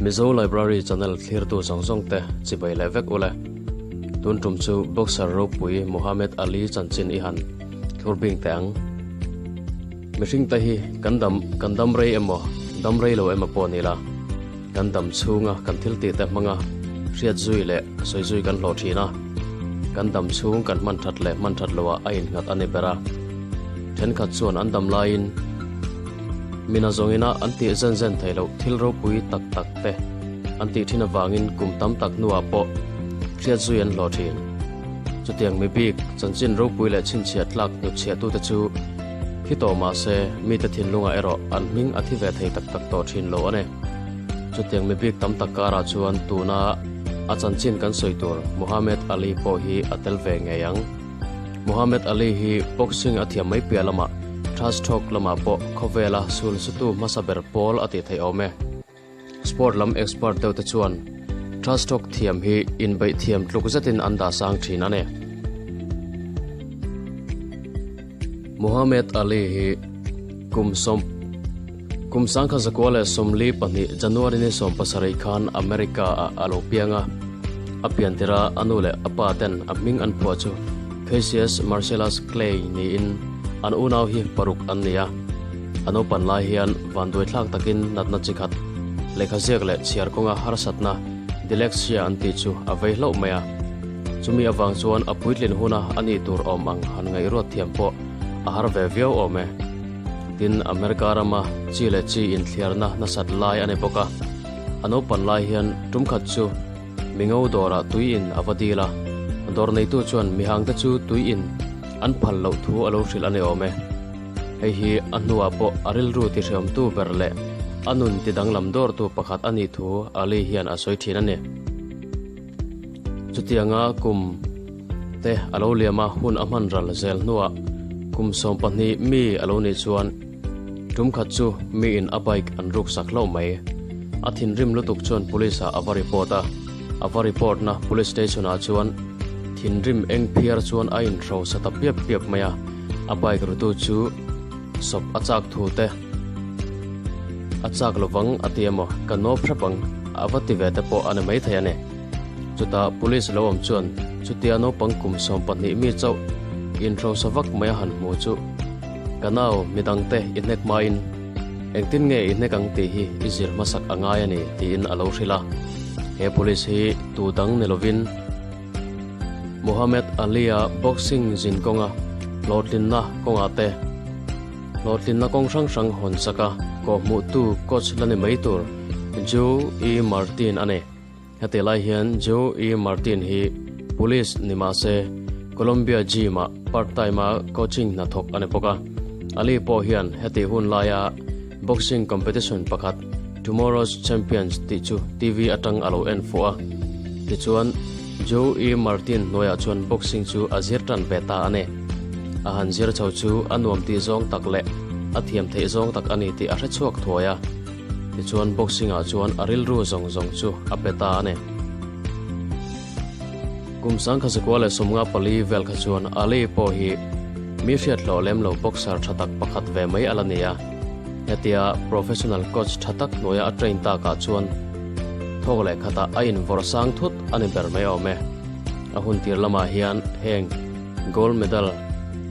Mizo Library channel thlirtu zawng zawng te chibai leh vek ule. Tun tum chu boxer ropui Muhammad Ali chanchin i han thlur bing teh ang. Mihring te hi kan dam kan dam rei emaw dam rei lo emaw pawh ni la, kan dam chhunga kan thil tih te hmanga hriat zui leh sawi zui kan hlawh thin a. Kan dam chhung kan hman that leh hman that loah a innghat a ni ber a. Thenkhat chuan an dam laiin Mina zawngina an tih zen zen theih loh thil ropui tak tak te an tih thin avangin kum tam tak hnuah pawh hriat zui an hlawh thin. Chutiang mi bik, chanchin ropui leh chhinchhiah tlak hnutchhiahtute chu thi tawh mah se mite thinlungah erawh an hming a thi ve thei tak tak tawh thin lo a ni. Chutiang mi bik tam tak karah chuan tuna a chanchin kan sawi tur Muhammad Ali pawh hi a tel ve ngei ang. Muhammad Ali hi boxing a thiam mai piah lamah trash talk lamah pawh khawvela sul sutu hmasa ber pawl a tih theih awm e. Sport lam expert deuh te chuan trash talk thiam hi inbeih thiam tluk zetin an dah sang thin a ni. Muhammad Ali hi kum sawm kum sangkha zakua leh 42 January ni 17 khan America ah a lo piang a. A piantira a nu leh a pa ten a hming an phuah chu Cassius Marcellus Clay niin an unau hi paruk an ni a. A naupan lai hian vanduaithlak takin natna chi khat, lehkha ziak leh chhiar kawnga harsatna, dyslexia an tih chu a vei hlauh mai a. Chumi avang chuan a puitlin huna a nih tur awm ang han ngaihruat thiam pawh a har ve viau awm e. Tin, America rama chi leh chi inthliarna nasat lai a ni bawk a. A naupan lai hian tum khat chu mingo dawrah tui in a va dil a, dawr neitu chuan mihangte chu tui in an phal loh thu a lo hrilh a ni awm e. Hei hi a hnuah pawh a rilru tihreawmtu ber leh a nun tidanglam dawrtu pakhat a nih thu Ali hian a sawi thin a ni. Chutianga kum te a lo liam a, hun a hman ral zel hnuah kum 12 mi a lo nih chuan tum khat chu miin a bike an ruk sak hlauh mai. A thinrim lutuk chuan police ah a va report a, a va report na police station ah chuan thinrim eng phiar chuan a inhro sa ta piap piap mai a, a bike rutu chu sawp a chak thu te a chak lovang a ti emaw ka nawp hrep ang a va ti ve te pawh a ni maithei a ni. Chutah police lo awm chuan chutia naupang kum 12 mi chauh inhrosa vak mai a han hmu chu ka nau midangte i hnek hmain engtin nge i hnek ang tih hi i zir hmasak a ngai a ni tiin a lo hrilh a. He police hi tu dang ni lovin Muhammad Ali-a boxing zin kawnga hlawhtlinna kawngah te hlawhtlinna kawng hrang hrang hawn saka kawhhmuhtu coach la ni mai tur Joe E. Martin a ni. Heti lai hian Joe E. Martin hi police ni mah se Columbia Gym-ah part-time-a coaching hna thawk a ni bawk a. Ali pawh hian heti hun laia boxing competition pakhat Tomorrow's Champions tih chu TV atang a lo en fuh a. Tichuan, Joe E. Martin hnuaiah chuan boxing chu a zir tan ve ta a ni. A han zir chho chu a nuam tih zawng tak leh a thiam theih zawng tak a ni tih a hre chhuak thuai a. Tichuan boxing ah chuan a rilru zawng zawng chu a pe ta a ni. Kum 1954 vel kha chuan Ali pawh hi mi hriat hlawh lem lo boxer tha tak pakhat ve mai a la ni a. Hetia professional coach tha tak hnuaia a train takah chuan thawk leh khatah a invawrh sang thut a ni ber mai awm e. A hun tir lamah hian heng gold medal,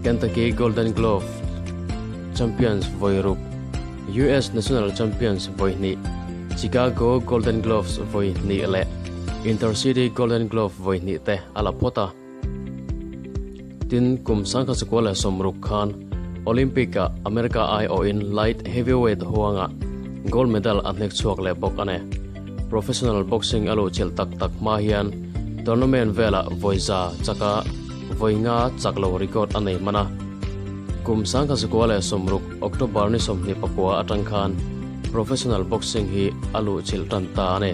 Kentucky Golden Glove champions vawi ruk, US National Champions vawi hnih, Chicago Golden Gloves vawi hnih leh Intercity Golden Glove vawi hnih te a la phawt a. Tin, kum 1960 khan Olympic-ah America aiawhin light heavyweight huangah gold medal a hnek chhuak leh bawk a ni. Professional boxing a luhchilh tak tak hma hian tournament velah vawi za chaka vawi nga chak lo record a nei hman a. Kum 1960 October ni 29 atang khan professional boxing hi a luhchilh tan ta a ni.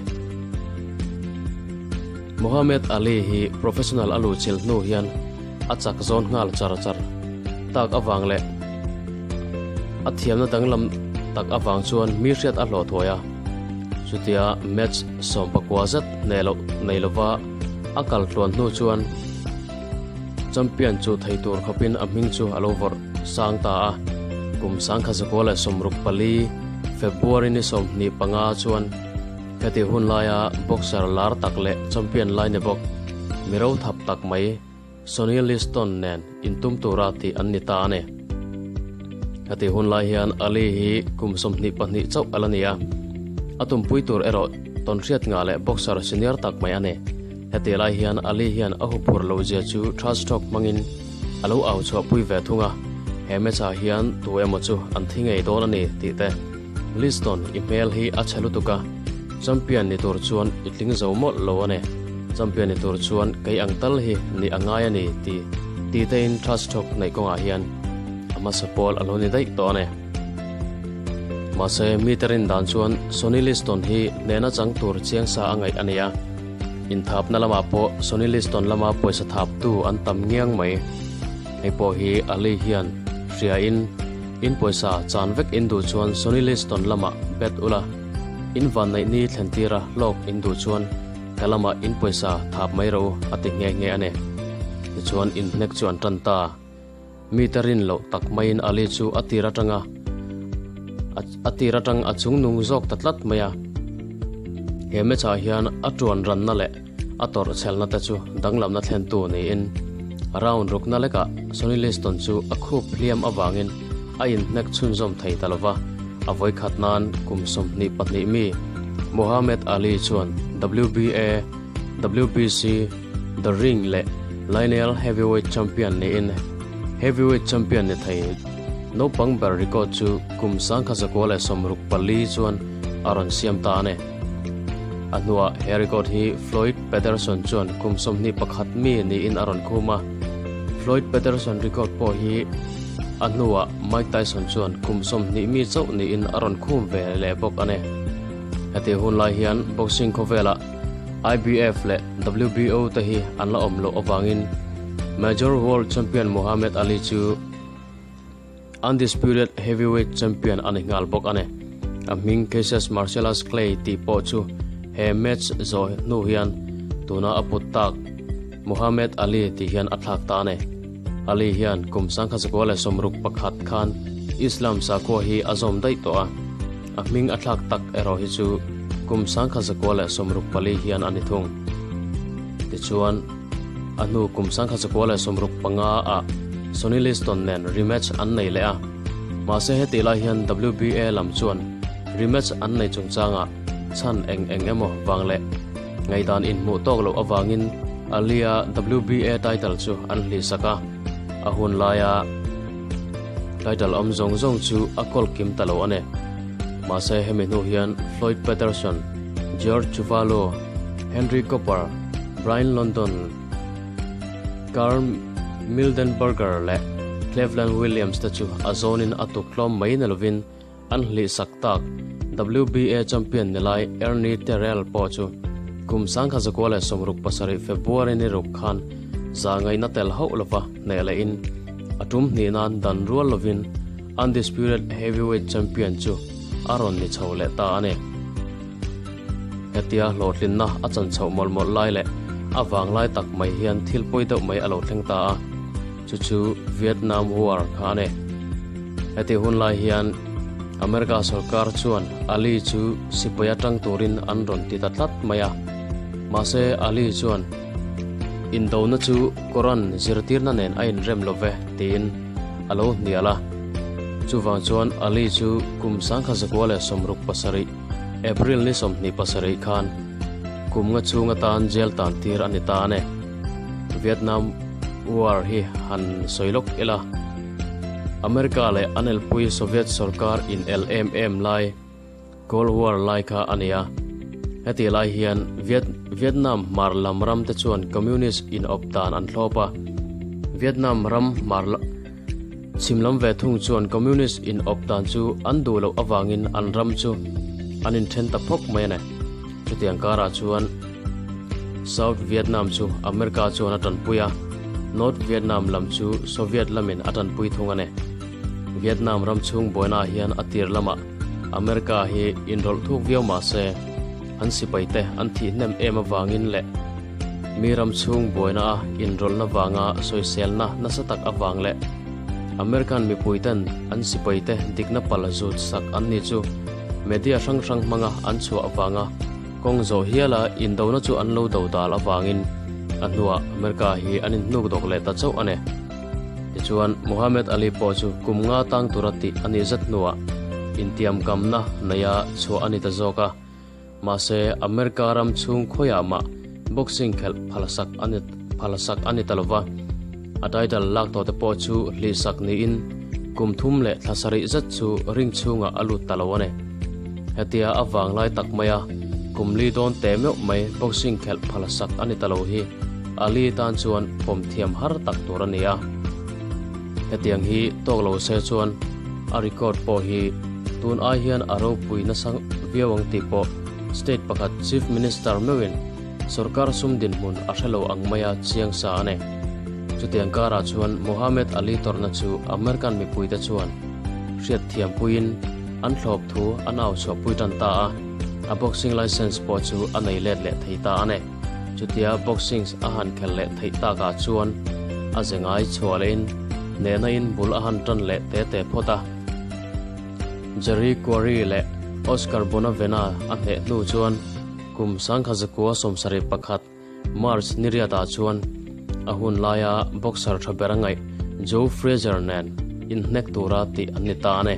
Muhammad Ali hi professional a luhchilh hnu hian a chak zawn nghal char char tak avang leh a thiamna danglam tak avang chuan mi hriat a hlawh thuai a. Chutia match 19 zet nei loh nei lova a kal tluan hnu chuan champion chu thei tur khawpin a hming chu a lo vawrh sang ta a. Kum 1964 February ni 25 chuan. Heti hun laia boxer lar tak leh champion lai ni bawk, mi ro thap tak mai Sonny Liston nen intum tura tih an ni ta a ni. Heti hun lai hian Ali hi kum 22 chauh a la ni a, a tumpui tur erawh tawnhriat ngah leh boxer senior tak mai a ni. Heti lai hian Ali hian a huphur lo zia chu trash talk hmangin a lo au chhuahpui ve thung a, he match ah hian tu emaw chu an thi ngei dawn a ni tih te. Liston i hmel hi a chhe lutuk a, champion ni tur chuan i tling zo mawlh lo a ni. Champion ni tur chuan kei ang tal hi ni a ngai a ni ti ti tein trash talk neih kawngah hian a hmasa pawl a lo ni daih tawh a ni. Mahse, mite rin dan chuan Sonny Liston hi hnehna chang tur chiang sa a ngaih a ni a. Inthapna lamah pawh Sonny Liston lama pawisa thaptu an tam ngiang mai. Hei pawh hi Ali hian hriain in pawisa chan vek in duh chuan Sonny Liston lamah bet ula, in vanneih ni thlen tira hlawk in duh chuan ka lamah in pawisa thap mai rawh u a ti nghe nghe a ni. Tichuan inhnek chu an tan ta. Mite rin loh tak maiin Ali chu a tir atanga a tir atang a chungnung zawk ta tlat mai a. He match ah hian a tuan ranna leh a tawrh chhelna te chu danglamna thlentu niin round rukna lekah Sonny Liston chu a khup hliam avangin a inhnek chhunzawm thei ta lova, a vawikhat nan kum 22 mi Muhammad Ali chuan WBA, WBC, The Ring leh Lineal Heavyweight Champion niin Heavyweight Champion ni thei naupang ber record chu kum 1964 chuan a rawn siam ta a ni. A hnuah he record hi Floyd Patterson chuan kum 21 mi niin a rawn khum a. Floyd Patterson record pawh hi a hnuah Mike Tyson chuan kum 20 mi chauh niin a rawn khum ve leh bawk a ni. Heti hun lai hian boxing khawvelah IBF leh WBO te hi an la awm loh avangin Major World Champion Muhammad Ali chu Undisputed Heavyweight Champion a ni nghal bawk a ni. A hming Cassius Marcellus Clay tih pawh chu he match zawh hnu hian tuna a put tak Muhammad Ali tih hian a thlak ta a ni. Ali hian kum 1961 khan Islam sakhua hi a zawm daih tawh a. A hming a thlak tak erawh hi chu kum 1964 hian a ni thung. Tichuan, a hnu kum 1965 ah Sonny Liston nen rematch an nei leh a. Mahse hetih lai hian WBA lam chuan rematch an nei chungchangah chhan eng eng emaw vang leh ngaihdan inhmuh tawk loh avangin Ali-a WBA title chu an hlihsak a, a hun laia Title awm zawng zawng chu a kawl kim ta lo a ni. Mahse hemi hnu hian Floyd Patterson, George Chuvalo, Henry Cooper, Brian London, Karl Mildenberger leh Cleveland Williams te chu a zawnin a tuk tlawm mai ni lovin an hlihsak tak. WBA champion ni lai Ernie Terrell pawh chu kum 1967 February ni ruk khan za ngaihna tel hauh lova hneh lehin a tum hnih nan dan rual lovin Undisputed Heavyweight Champion chu a rawn ni chho leh ta a ni. Hetia hlawhtlinna a chan chhoh mawlh mawlh lai leh a vanglai tak mai hian thil pawi deuh mai a lo thleng ta a, chu chu Vietnam War kha a ni. Heti hun lai hian America sorkar chuan Ali chu sipai atang turin an rawn ti ta tlat mai a. Mahse Ali chuan indona chu Koran zirtirna nen a inrem lo ve tiin a lo hnial a. Chuvang chuan Ali chu kum 1967 April ni 27 khan kum nga chhung atan jail tan tir a ni ta a ni. Vietnam War hi han sawi lawk ila. America leh an elpui Soviet sorkar in el em em lai Cold War lai kha a ni a. Heti lai hian Viet Vietnam hmar lam ram te chuan Communist in awp dan an thlawp a. Vietnam ram hmar chhim lam ve thung chuan Communist in awp dan chu an duh loh avangin an ram chu an inthen ta phawk mai a ni. Chutiang karah chuan South Vietnam chu America chuan a tanpui a, North Vietnam lam chu Soviet lamin a tanpui thung a ni. Vietnam ram chhung buainaah hian a tir lamah America hi inrawlh thuk viau mah se, an sipaite an thih hnem em avangin leh mi ram chhung buaina a inrawlhna vanga sawiselna nasa tak avang leh American mipuiten an sipaite dikna pal zut sak an ni chu media hrang hrang hmanga an chhuah avanga. Kawng zawh hiala indona chu an lo do dal avangin a hnuah America hi an inhnuk dawk leh ta chauh a ni. Tichuan, Muhammad Ali pawh chu kum nga tang tura tih a nih zet hnuah intiamkamna neia chhuah a ni ta zawk a. Mahse, America ram chhung khawiah mah boxing khelh phalsak a ni phalsak a ni ta lo va, a title lak tawhte pawh chu hlihsak niin kum thum leh thla sarih zet chu ring chhungah a lut ta lo a ni. Hetia a vanglai tak maia kum li dawn teh meuh mai boxing khelh phalsak a ni ta lo hi Ali tan chuan pawm thiam har tak tur a ni a. Hetiang hi tawk lo se chuan a record pawh hi tun ai hian a ropui nasa viau ang tih pawh state pakhat Chief Minister meuhin sorkar sum dinhmun a hre lo ang maia chiang sa a ni. Chutiang karah chuan Mohammed Ali tawrhna chu American mipuite chuan hriatthiampuiin an thlawp thu an au chhuahpui tan ta a, a boxing license pawh chu a nei let leh thei ta a ni. Chutia boxing a han khelh leh theih takah chuan a ze ngai chhuah lehin hnehna in bul a han tan leh te te phawt a. Jerry Quarry leh Oscar Bonavena a hneh hnu chuan kum sangkhazakua 71 March niriatah chuan a hun laia boxer tha ber a ngaih Joe Frazier nen inhnek tura tih an ni ta a ni.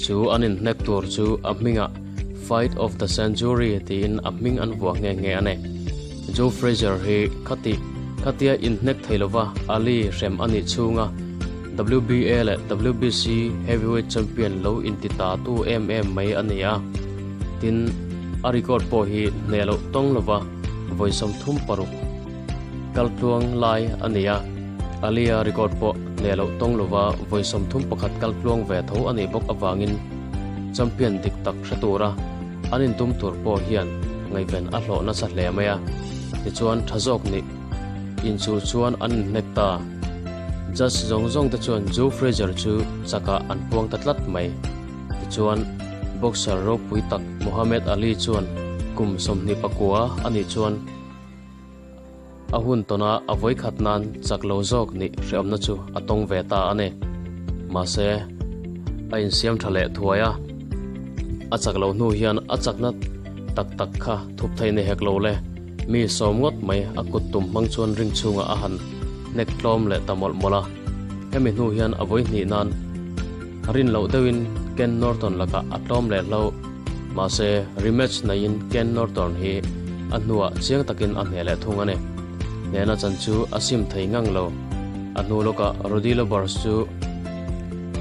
Chu an inhnek tur chu a hmingah Fight of the Century tiin a hming an vuah nghe nghe a ni. Joe Frazier hi khati khatia inhnek thei lova Ali hrem a nih chhunga WBA leh WBC Heavyweight Champion lo inti ta tu em em mai a ni a. Tin, a record pawh hi hneh loh tawng lova vawi 36 kaltluang lai a ni a. Ali-a record pawh hneh loh tawng lova vawi 31 kaltluang ve tho a nih bawk avangin champion dik tak hre tura an intum tur pawh hian ngaihven a hlawh nasa hle mai a. Tichuan tha zawk nih inchuh chuan an inhnek ta. Judge zawng zawng te chuan Joe Frazier chu chakah an puang ta tlat mai. Tichuan boxer ropui tak Muhammad Ali chuan kum 29 a nih chuan a hun tawna a vawikhat nan chak lo zawk nih hrehawmna chu a tawng ve ta a ni. Mahse, a insiam tha leh thuai a, a chak lo hnu hian a chakna tak tak kha thup thei ni hek lo le. Mi sawm ngawt mai a kut tum hmang chuan ring chhungah a han hnek tlawm leh ta mawlh mawlh a. Hemi hnu hian a vawi hnih nan rin loh deuhin Ken Norton lakah a tlawm leh hlo. Mahse, rematch neiin Ken Norton hi a hnuah chiang takin a hneh leh thung a ni. Hnehna chan chu a sim thei ngang lo. A hnu lawkah Rudi Lubbers chu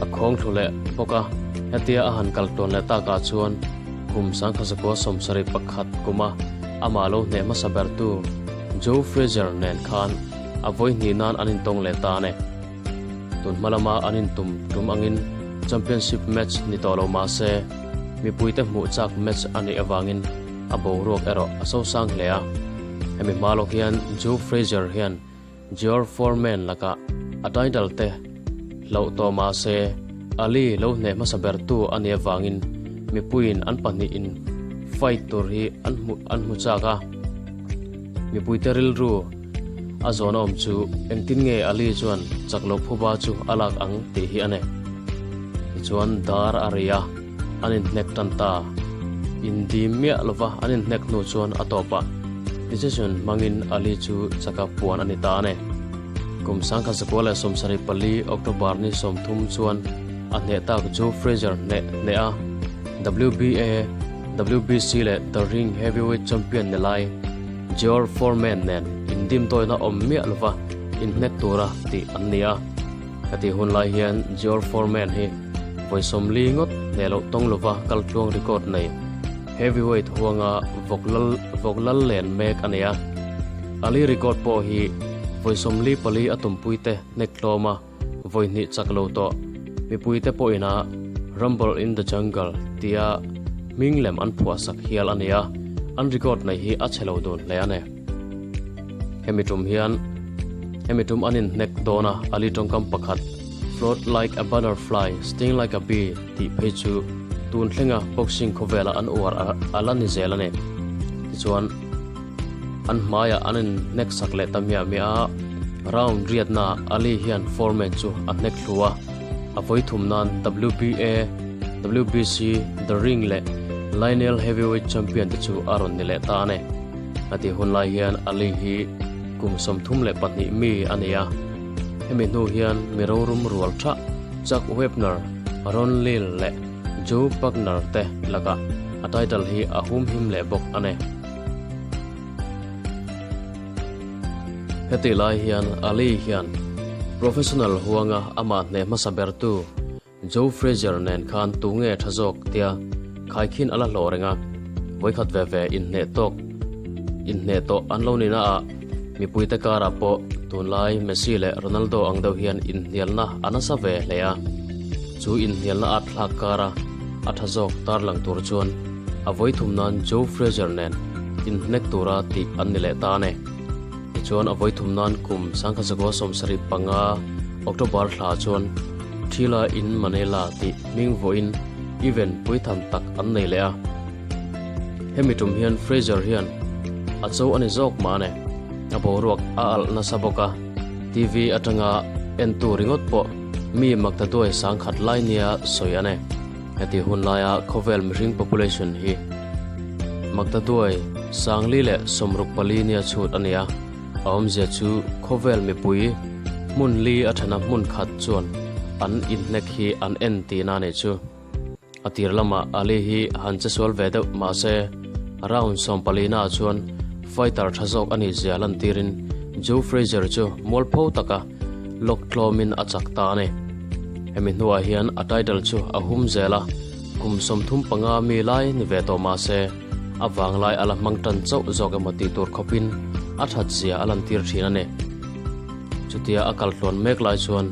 a khawng thlu leh bawk a, hetia a han kal tluan leh takah chuan kum 1971 kuma amah lo hneh hmasa bertu Joe Frazier nen khan a vawi hnih nan an intawng leh ta a ni. Tun hma lama an intum tum angin championship match ni tawh lo mah se, mipuite hmuh chak match a nih avangin a boruak erawh a sosang hle a. Hemi hma lawk hian Joe Frazier hian George Foreman lakah a title te hloh tawh mah se, Ali lo hneh hmasa bertu a nih avangin mipuiin an pahnihin fight tur hi an hmu an hmu chak a. Mipuite rilru a zawn awm chu engtin nge Ali chuan chak loh phuba chu a lak ang tih hi a ni. Tichuan dar a ri a, an inhnek tan ta. Indim miah lova an inhnek hnu chuan a tawpah decision hmangin Ali chu chaka puan a ni ta a ni. Kum 1974 October ni 30 chuan a hneh tak Joe Frazier hneh hneh a, WBA, WBC leh The Ring Heavyweight Champion ni lai George Foreman nen indimtawina awm miah lova inhnek tura tih an ni a. Hetih hun lai hian George Foreman hi vawi 40 ngawt hneh loh tawng lova kaltluang record nei heavyweight huanga vawk lal vawk lal len mek a ni a. Ali record pawh hi vawi 44 a tumpuite hnek tlawm a, vawi hnih chak lo tawh mipuite pawhina Rumble in the Jungle tia hming lem an phuahsak hial a ni a, an record nei hi a chhe lo dun hle a ni. Hemi tum hian hemi tum an inhnek dawn a, Ali tawngkam pakhat Float like a butterfly, sting like a bee tih phei chu tun thlenga boxing khawvela an uar a la ni zel a ni. Tichuan an hmaiah an inhnek sak leh ta miah miah a, round riatna Ali hian Foreman chu a hnek thlu a, a vawi thum nan WBA, WBC, The Ring leh. Lineal Heavyweight Champion te chu a rawn ni leh ta a ni. A tih hun lai hian Ali hi kum 32 mi a ni a. Hemi hnu hian mi rorum rual tha Chuck Wepner, Ron Lyle leh Joe Bugner te lakah a title hi a humhim leh bawk a ni. Hetih lai hian Ali hian professional huanga amah hneh hmasa bertu Joe Frazier nen khan tu nge tha zawk tia khaikhin a la hlawh reng a, vawikhat ve ve inhneh tawk inhneh tawh an lo nihna ah mipuite karah pawh tunlai Messi leh Ronaldo ang deuh hian inhnialna a nasa ve hle a, chu inhnialna at thlak kara a tha zawk tarlang tur chuan a vawithum nan Joe Frazier nen inhnek tura tih an ni leh ta a ni. Tichuan a vawithum nan kum 1975 October thla chuan Thila in Manila tih hming vawiin event puitham tak an nei leh a. Hemi tum hian Frazier hian a cho a ni zawk mah a ni. A boruak a alh nasa bawk a, TV atanga entu ringawt pawh mi maktaduai sangkhat lai nia sawi a ni. Heti hun laia khawvel mihring population hi maktaduai 464 nia chhut a ni a, a awmzia chu khawvel mipui hmun li a thana hmun khat chuan an inhnek hi an en tihna a nih chu. A tir lamah Ali hi han che sual ve deuh mahse round 14 naah chuan fighter tha zawk a nih zia lantirin Joe Frazier chu mualpho taka lawk tlawmin a chak ta a ni. Hemi hnuah hian a title chu a hum zel a, kum 35 mi lai ni ve tawh mah se, a vanglai a la hmang tan chauh zawk emaw tih tur khawpin a that zia a lantir thin a ni. Chutia a kal tluan mek lai chuan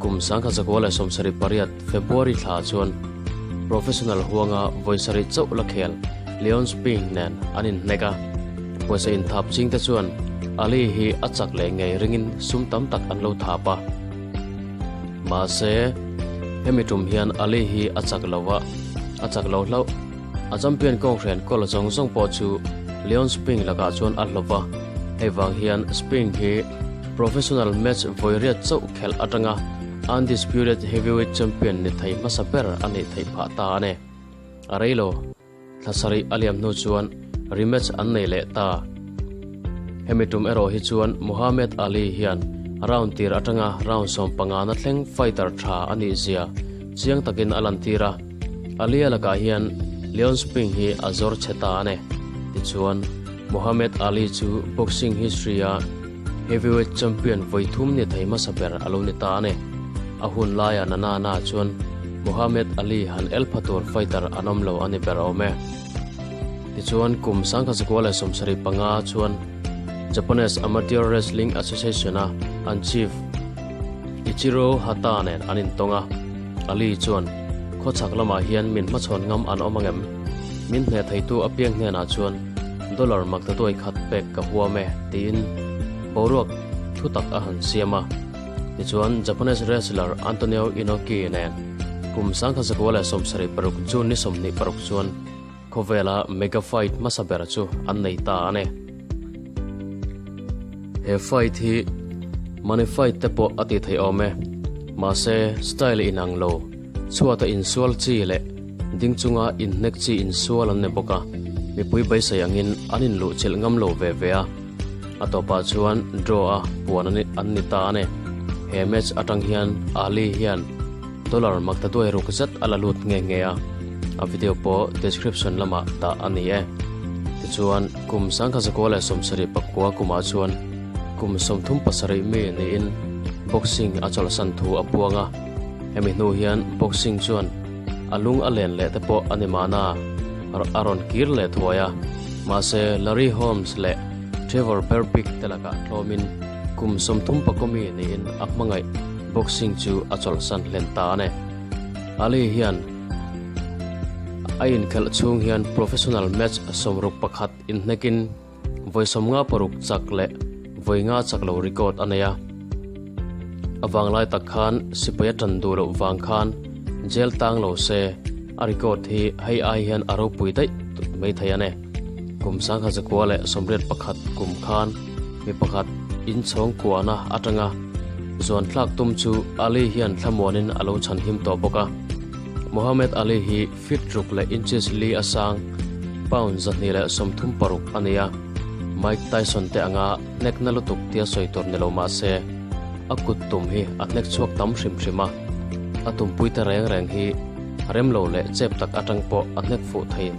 kum 1978 February thla chuan professional huanga vawi sarih chauh la khel Leon Spink nen an inhnek a. Pawisa inthap chingte chuan Ali hi a chak leh ngei ringin sum tam tak an lo thap a. Mahse, hemi tum hian Ali hi a chak lo a, a chak lo hlauh. A champion kawnghren kawl zawng zawng pawh chu Leon Spink lakah chuan a hlawp a. Hei vang hian Spink hi professional match vawi riat chauh khelh atanga undisputed heavyweight champion ni thei hmasa ber a nih theih phah ta a ni. A rei lo. Thla sarih a liam hnu chuan rematch an nei leh ta. Hemi tum erawh hi chuan Muhammad Ali hian round tir atanga round 15 na thleng fighter tha a nih zia chiang takin a lantir a. Ali a lakah hian Leon Spink hi a zawr chhe ta a ni. Tichuan, Muhammad Ali chu boxing history a heavyweight champion vawi thum ni thei hmasa ber a lo ni ta a ni. A hun laia na na na chuan Muhammad Ali han el pha tur fighter an awm lo a ni ber awm e. Tichuan kum 1975 chuan Japanese Amateur Wrestling Association a an chief Ichiro Hata nen an intawng a. Ali chuan khawchhak lamah hian min hmachhawn ngam an awm angem? Min hneh theitu apiang hnenah chuan dollar maktaduai khat pek ka huam e tiin boruak thu tak a han siam a. Tichuan Japanese wrestler Antonio Inoki nen kum 1976 June ni 26 chuan khawvela mega fight hmasa ber chu an nei ta a ni. He fight hi money fight te pawh a ti thei awm e. Mahse style inang lo, chhuata insual chi leh ding chunga inhnek chi insual an ni bawk a, mipui beisei angin an inluhchilh ngam lo ve ve a. A tawpah chuan draw a puan an ni ta a ni. He match atang hian Ali hian dollar maktaduai ruk zet a la lut nghe nghe a, a video pawh description lamah dah a ni e. Tichuan kum 1979 kumah chuan kum 37 mi niin boxing a chawlhsan thu a puang a, hemi hnu hian boxing chuan a lung a len leh te pawh a ni mahna a rawn kir leh thuai a, mahse Larry Holmes leh Trevor Berbick te lakah tlawmin kum 34 mi niin a hmangaih boxing chu a chawlhsan hlen ta a ni. Ali hian a inkhelh chhung hian professional match 61 inhnekin vawi 56 chak leh vawi nga chak lo record a nei a. A vanglai tak khan sipai a tan duh loh vang khan jail tang lo se a record hi hei ai hian a ropui daih mai thei a ni. Kum 1981 kum khan mi pakhat inchhawng kuahna atanga zuan thlak tum chu Ali hian thlamuanin a lo chhan him tawh bawk a. Muhammad Ali hi feet ruk leh inches li a sang, pound 236 a ni a. Mike Tyson te anga hnek na lutuk tia sawi tur ni lo mah se, a kut tum hi a hnek chhuak tam hrim hrim a. A tumpui te reng reng hi rem lo leh chep tak atang pawh a hnek fuh thei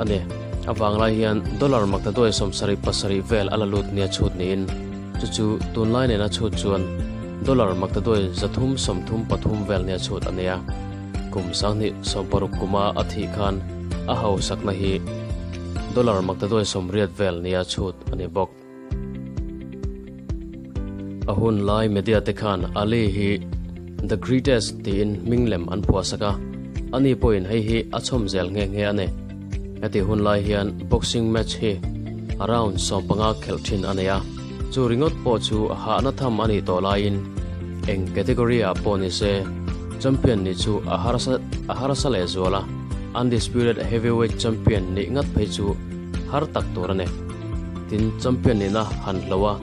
a ni. A vanglai hian dollar maktaduai 77 vel a la lut nia chhut niin, chu chu tunlai nena chhut chuan dollar maktaduai 333 vel nia chhut a ni a. Kum 2016 kuma a thih khan a hausakna hi dollar maktaduai 80 vel nia chhut a ni bawk. A hun lai media te khan Ali hi The Greatest tiin hming lem an phuahsak a, ani pawhin hei hi a chhawm zel nghe nghe a ni. Heti hun lai hian boxing match hi round 15 khelh thin a nei a, chu ringawt pawh chu hahna tham a nih tawh laiin eng category ah pawh ni se champion nih chu a harsa a harsa leh zual a, undisputed heavyweight champion nih ngat phei chu har tak tur a ni. Tin, champion nihna han hlo a,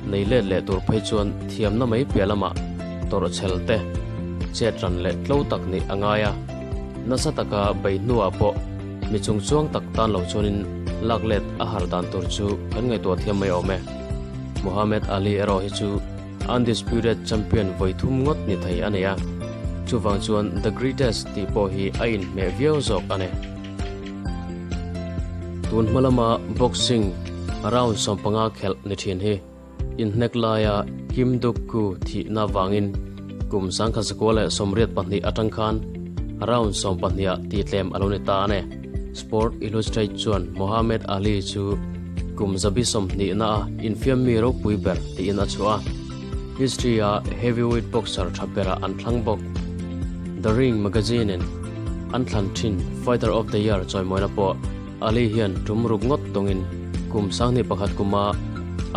nei let leh tur phei chuan thiamna mai piah lamah tawrh chhel te, chet ran leh tlo tak nih a ngai a. Nasa taka bei hnuah pawh mi chung chuang tak tan lo chuanin lak let a har dan tur chu kan ngaihtuah thiam mai awm e. Muhammad Ali erawh hi chu undisputed champion vawi thum ngawt ni thei a nei a, chuvang chuan the greatest tih pawh hi a inhmeh viau zawk a ni. Tun hma lama boxing round 15 khelh ni thin hi inhnek laia Kim Duk-ku thihna vangin kum 1982 atang khan round 12 ah tihtlem a lo ni ta a ni. Sport Illustrated chuan Muhammad Ali chu kum 20 a infiam mi ropui ber tiin a chhuah a. History a heavyweight boxer tha berah an thlang bawk. The Ring magazine in an thlan thin Fighter of the Year chawimawina pawh Ali hian tum ruk ngawt dawngin kum 2001 kuma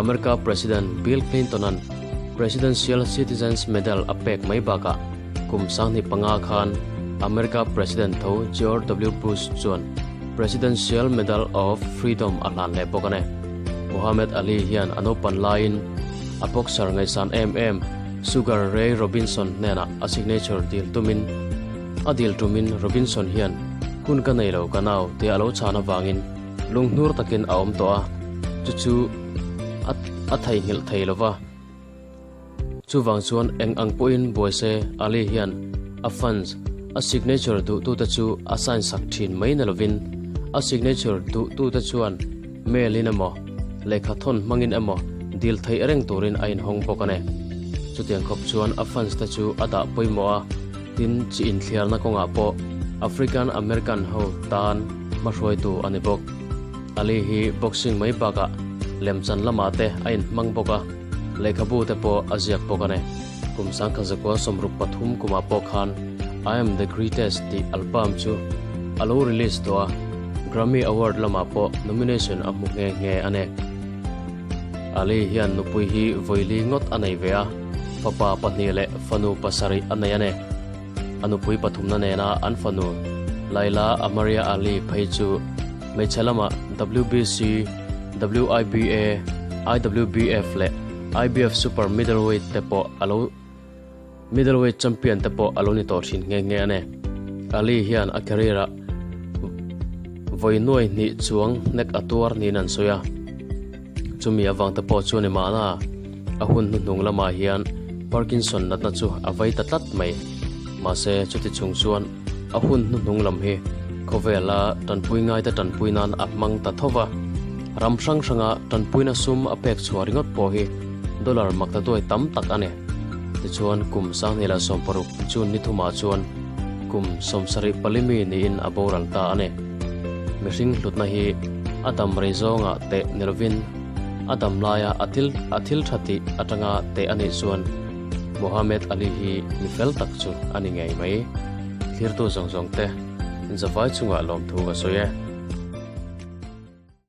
America President Bill Clinton-a'n Presidential Citizens Medal a pek mai bakah kum 2005 khan America President tho George W. Bush chuan Presidential Medal of Freedom a hlan leh bawk a ni. Muhammad Ali hian a naupan laiin a boxer ngaihsan em em Sugar Ray Robinson hnenah a signature dil tumin a dil tumin Robinson hian hun ka nei lo ka nau tia a lo chhan avangin lunghnur takin a awm tawh a, chu chu a a theihnghilh thei lova. Chuvang chuan eng ang pawhin buai se Ali hian a fans, a signature duhtute chu a sign sak thin mai na lovin a signature duhtute chuan mail in emaw, lehkha thawn hmangin emaw dil theih reng turin a inhawng bawk a ni. Chutiang khawp chuan a fans te chu a dah pawimawh a, tin chi inthliarna kawngah pawh African American ho tan hmahruaitu a ni bawk. Ali hi boxing mai bakah lemchan lamah te a inhmang bawk a, lehkhabu te pawh a ziak bawk a ni. Kum 1963 kumah pawh khan I Am The Greatest tih album chu a lo release tawh a, Grammy Award lamah pawh nomination a hmu nghe nghe a ni. Ali hian nupui hi vawili ngawt a nei ve a, fapa pahnih leh fanu pasarih a nei a ni. A nupui pathumna nena an fanu Laila Amaria Ali phei chu hmeichhe lamah WBC, WIBA, IWBF leh IBF Super Middleweight te pawh a lo Middleweight champion te pawh a lo ni tawh thin nghe nghe a ni. Ali hian a career ah vawi nuai hnih chuang hnek a tuar niin an sawi a. Chumi avang te pawh chuan i mahna a hun hnuhnung lamah hian Parkinson natna chu a vei ta tlat mai. Mahse chuti chung chuan a hun hnuhnung lam hi khawvela tanpui ngaite tanpui nan a hmang ta tho va. Ram hrang hranga tanpuina sum a pek chhuah ringawt pawh hi dollar maktaduai tam tak a ni. Tichuan kum 2016 June ni thumah chuan kum 74 mi niin a boral ta a ni. Mihring hlutna hi a dam rei zawngah teh ni lovin a dam laia a thil a thil tha tih atanga teh a nih chuan Muhammad Ali hi mi fel tak chu a ni ngei mai. Thlirtu zawng zawng te zavai chungah lawmthu ka sawi e.